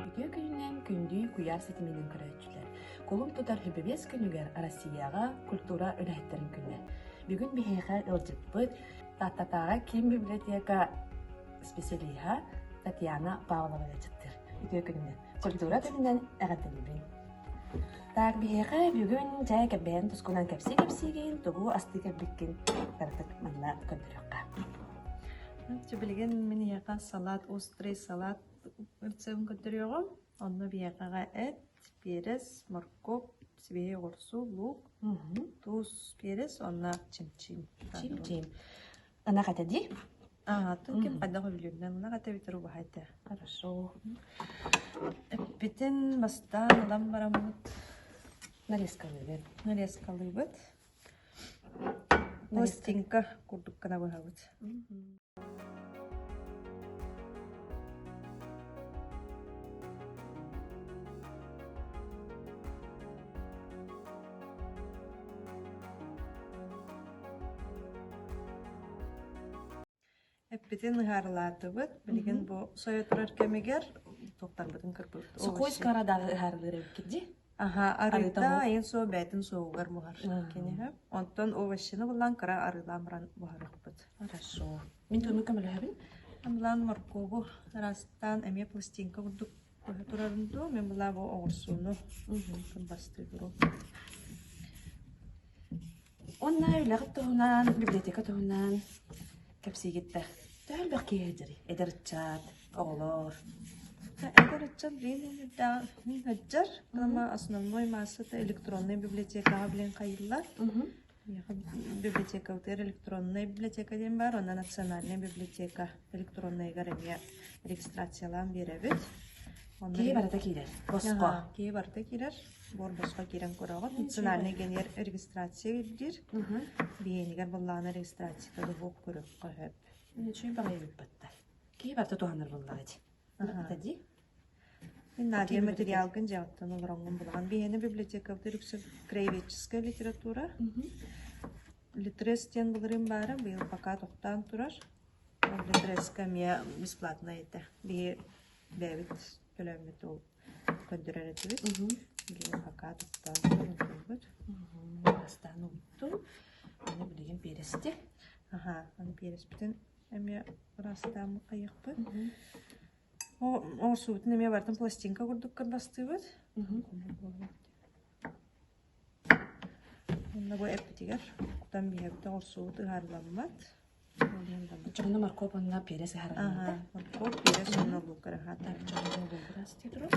Үтүө күнүнэн күндү куйаар ситиминэн көрөөччүлэр! Кулун тутар Хүбэбиэс күнүгэр Россияҕа культура үлэһиттэрин күнэ. Бүгүн биһиэхэ ыалдьыппыт Тааттатааҕы киин библиотека специалиһа Татьяна Павлова ыалдьыттыыр. Үтүө күнүнэн! Культура күнүнэн эҕэрдэлиибин! Так, биһиэхэ бүгүн чай кэббэйэн тускунан кэпсии-кэпсиигин, тугу астыы кэлбиккин кыратык манна көрдөрүөххэ. Чэ, билигин мин эйиэхэ салат, острый салат рецебин көрдөрүөҕүм. Онно биһиэхэҕэ эт, перец, моркуоп, сибиэһэй оҕурсу, лук, туус, перец уонна чимчим. Чим-чим. Ынах этэ дии? Аа, тыл ким хайдах өлүөннэн ынах этэ эбэтэр убаһа этэ. Хорошо. Эппитин бастаан ылан бараммыт Нарезкалыыбыт. Нарезкалыыбыт. Пластинка курдук гына быһабыт. Эппитин ыһаарылаатыбыт. Билигин бу сойо турар кэмигэр туохтарбытын кырбыппыт. Сухой скородаҕы ыһаарылыыр эбиккит дии? Аха, арыыта айан суо бээтин суоҕугар буһар киниһэ. Онтон овощины булан кыра арыылаан баран буһарыахпыт. Хорошо. Мин тугу көмөлөһөбүн? Булан моркуобу ыраастаан эмиэ пластинка курдук быһа турарын дуу, мен булаа бу оҕурсууну кырбастыы туру. Уонна үлэҕит туһунан, библиотека туһунан кэпсиигит да. Төһө элбэх киһи сылдьарый? Эдэр ыччат, оҕолор. Эдэр ыччат билигин сылдьар. Ама основной массата электроннай библиотекаҕа билин хайыллар. Библиотекабытыгар электроннай библиотека диэн баар, онно национальнай библиотека электроннайыгар эмиэ регистрациялаан биэрэбит. Киһи барыта киирэр, босхо. Киһи барыта киирэр. Буор босхо киирэн көрөҕүт. Национальный генер регистрация ирдиир. Биһиэнигэр буоллаҕына регистрацията дуһуох көрүөххэ сөп. Үчүгэй баҕайы ыыппаттар. Киһи барыта туһанар буоллаҕа дии. Ата дии. Мин Надя материалгын дьиэҕиттэн олороҥҥун булаҕын. Биһиэнэ библиотекабытыгар үксэ краеведческая литература. Литрес диэн былырыын баара, быйыл пока тохтоон турар. Ол Литреска эмиэ бесплатно этэ. Биһи бэйэбит төлөөммүт ол көрдөрөр этибит. Билигин пока тохтоон турар Бастаан угуттум. Аны билигин перести. Аха, аны переспитин эмиэ ыраастааммыт хайыахпыт. Оҥорсубутун эмиэ барытын пластинка курдук кырбастыыбыт. Уонна бу эппитигэр кутан биһэбит оҥорсубут ыһаарыламмат. Оччоҕуна моркуоп уонна перец ыһаарыламмата. Моркуоп, перец уонна лук ыраһаата. Оччоҕуна лук ыраастыы турар.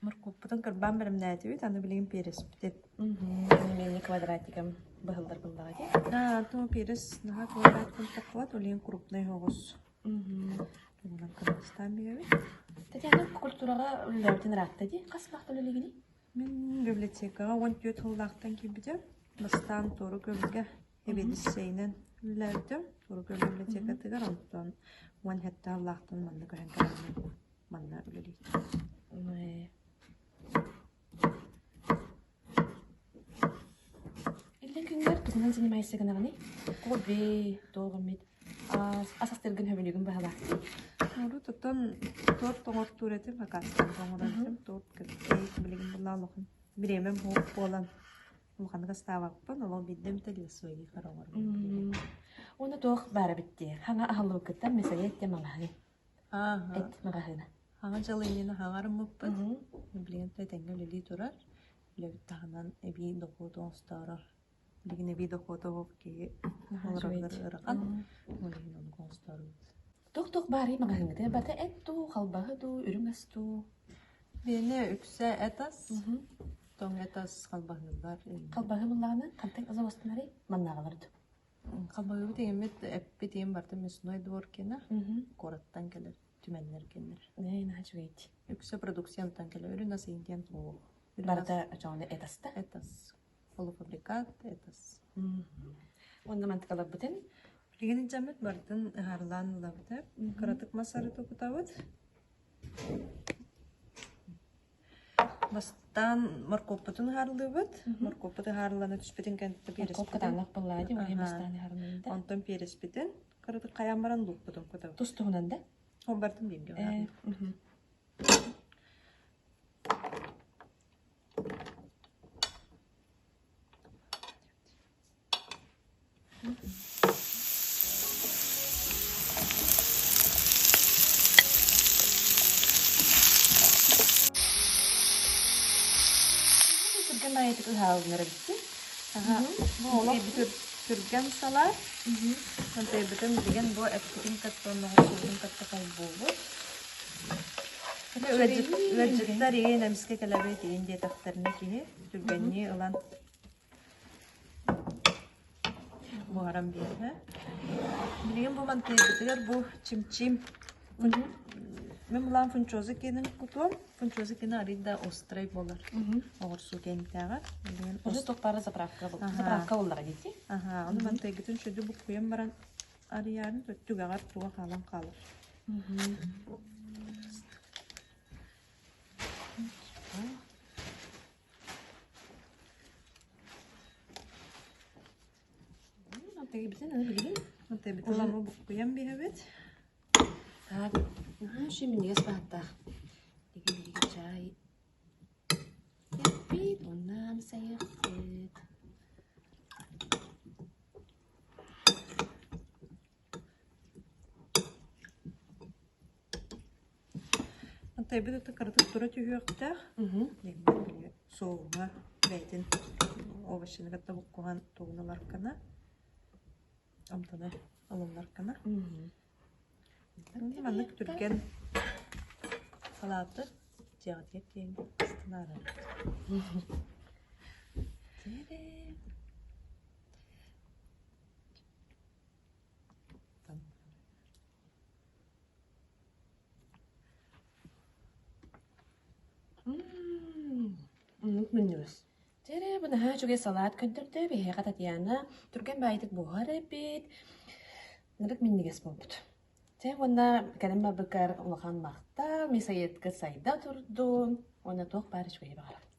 Моркуоппутун кырбаан бэлэмнээтибит, аны билигин переспитин. Мини квадратиком быһыллар буоллаҕа дии. Аа, то перец наһаа квадрат таххыбат, ол иһин крупный оҕус. Тугунан кыргызстаан бигэбит. Татьяна культураҕа үлэлээбитин ыраатта дии. Хас сылаахта үлэлиигиний? Мин библиотекаҕа 14 сыллаахтан киирбитим. Бастаан Туору Көлгө эбиэдиссэйинэн үлэлээбитим. Туору Көл библиотекатыгар, онтон 17 сыллаахтан манна көһөн кэлэммин манна үлэлиибин. Иллэҥ күҥҥэр тугунан занимаешься гынаҕыный? Хобби, туох эмит ас астыыргын сөбүлүүгүн быһалаахтыы? Урут оттон торт оҥортуур этим, акаастан оҥорор этим. Торт, кэпкейк билигин булла улахан бириэмэм суох буолан улаханнык астаабаппын. Олох биирдэ эмитэ для своих эрэ оҥоробун. Уонна туох баара эбит Хаҥа аһыллыбыккыттан мясоед диэн маҕаһыын. Эт маҕаһыына. Хаҥа дьыл иннинэ хаҥарыммыппыт. Билигин тэҥҥэ үлэлии турар. Үлэбит таһынан эбии дохуот оҥостоору Билигин эбии дохуота суох киһи олороргор ыарахан. Ол иһин оннук оҥостоорубут. Туох-туох баарый маҕаһыыҥҥытыгар барыта эт дуу, халбаһы дуу, үрүҥ ас дуу? Биэнэ үксэ эт ас, тоҥ эт ас халбаһыылар. Халбаһы буллаҕына хантан завозтанарый? Маннааҕылар дуу? Халбаһыбыт иҥэммит эппит иһин барыта мясной двор киэнэ куораттан кэлэр түмэннэр киэннэр. Ээ, наһаа үчүгэй дии. Үксэ продукциянтан кэлэр. Үрүҥ ас иһин диэн суох. Барыта очоҕуна эт аста? Эт ас. Полуфабрикат эт ас. Уонна мантыкаларбытын Билигин илдьэммит барытын ыһаарылаан ылабыт ээ. Кыратык мас арыыта кутабыт. Бастаан моркуоппутун ыһаарылыыбыт. Моркуоппут ыһаарылана түспүтүн кэнниттэн Моркуоп переспитин. кытаанах буоллаҕа дии, ол Аһаа. бастаан ыһаарылыында. Онтон переспитин кыратык хайаан баран луукпутун кутабыт. Тус-туһунан да? Ол бартын бииргэ Э, ыһаарылыыбыт. мгм. Түргэн баайытык ыһаалынар эбиттин. Аха. Бу олох түргэн салаат. Мантайбытын билигин бу эппитин кытта онно оҥорсубутун кытта холбуубут. Ыалдьыттар иин эмискэ кэлэбит иин диэтэхтэринэ киһи түргэннии ылан Буһаран биэрдэ. Билигин бу мантыйбытыгар бу чимчим Мин булаан фунчоза киэнин кутуом. Фунчоза киэнэ арый да острай буолар. Оҕурсуу киэҥтээҕэр. Билигин Уже тохпара заправка заправка буоллаҕа дии. Аха, ону мантыйгытын сүдү буккуйан баран арыйаарын түгэҕэр туга хаалан хаалар. Мантыйбытын аны билигин Мантыйбытын аны буккуйан биһэбит. Так, наһаа минньигэс бааттаах. Билигин биһиги чай иһэппит, уонна амсайыахпыт. Мантайбыт ата кыратык тура түһүөхтээх. Соуһа бэйэтин овощины кытта буккуһан тугун ылар гына, амтана ылыллар гына. Маннык түргэн салааты дьиэҕитигэр тиийэн астынаарар. Оннук минньигэс. Дьэ бу наһаа үчүгэй салаат көрдөрдө. Биһиэхэ Татьяна түргэн баайытык буһар эбит. Ынырык минньигэс буолбут. Дьэ уонна кэлин барбыккар улахан махтал, мясоедка сайда турдун. Уонна туох баар үчүгэйи баҕарабын.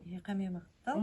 Эһиэхэ эмиэ махтал.